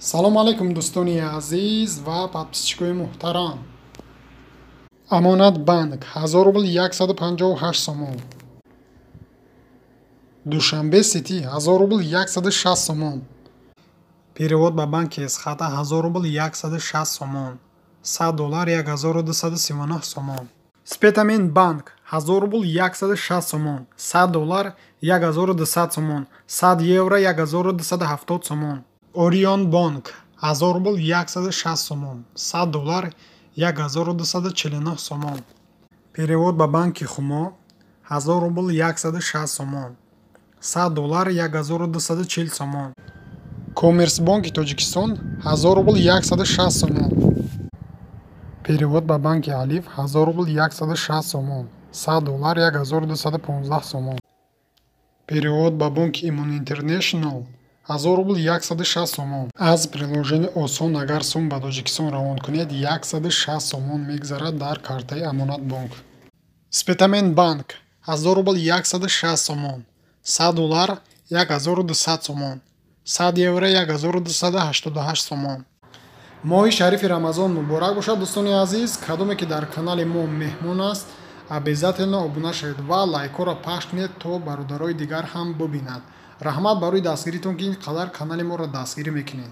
Салом алейкум, дӯстони азиз ва подписчикои муҳтарам. Амонат банк: 1000 рубл 158 сомон. Душанбе Сити: 1000 рубл 160 сомон. Перевод ба банки Эсхата: 1000 рубл 160 сомон, 100 доллар 1239 сомон. Спитамен банк: 1000 рубл 160 сомон, 100 доллар 1200 сомон, 100 евро 1270 сомон. Орион бонк: 1000 рубл 160 сомон, 100 доллар 1249 сомон. Перевод ба банки Хумо: 1000 рубл 160 сомон, 100 доллар 1240 сомон. Коммерсбонки Тоҷикистон: 1000 рубл 160 сомон. Перевод ба банки Алиф: 1000 рубл 160 сомон, 100 доллар 1215 сомон. Перевод ба бонки Имон Интернешнл: 1000 рубл 160 сомон. Аз приложение Осон агар сум ба Тоҷикистон равон кунед, 160 сомон мегзарад дар картаи Амонатбонк. Спитамен банк: 1000 рубл 160 сомон, 100 доллар 1200 сомон, 100 евро 1288 сомон. Моҳи шарифи Рамазон муборак бошад, дӯстони азиз. Кадоме ки дар канали мо меҳмон аст, обязательно обуна шавед ва лайкҳоро пахш кунед, то бародарои дигар ҳам бубинад. Раҳмат барои дастгиритон, ки ин қадар канали моро дастгирӣ мекунед.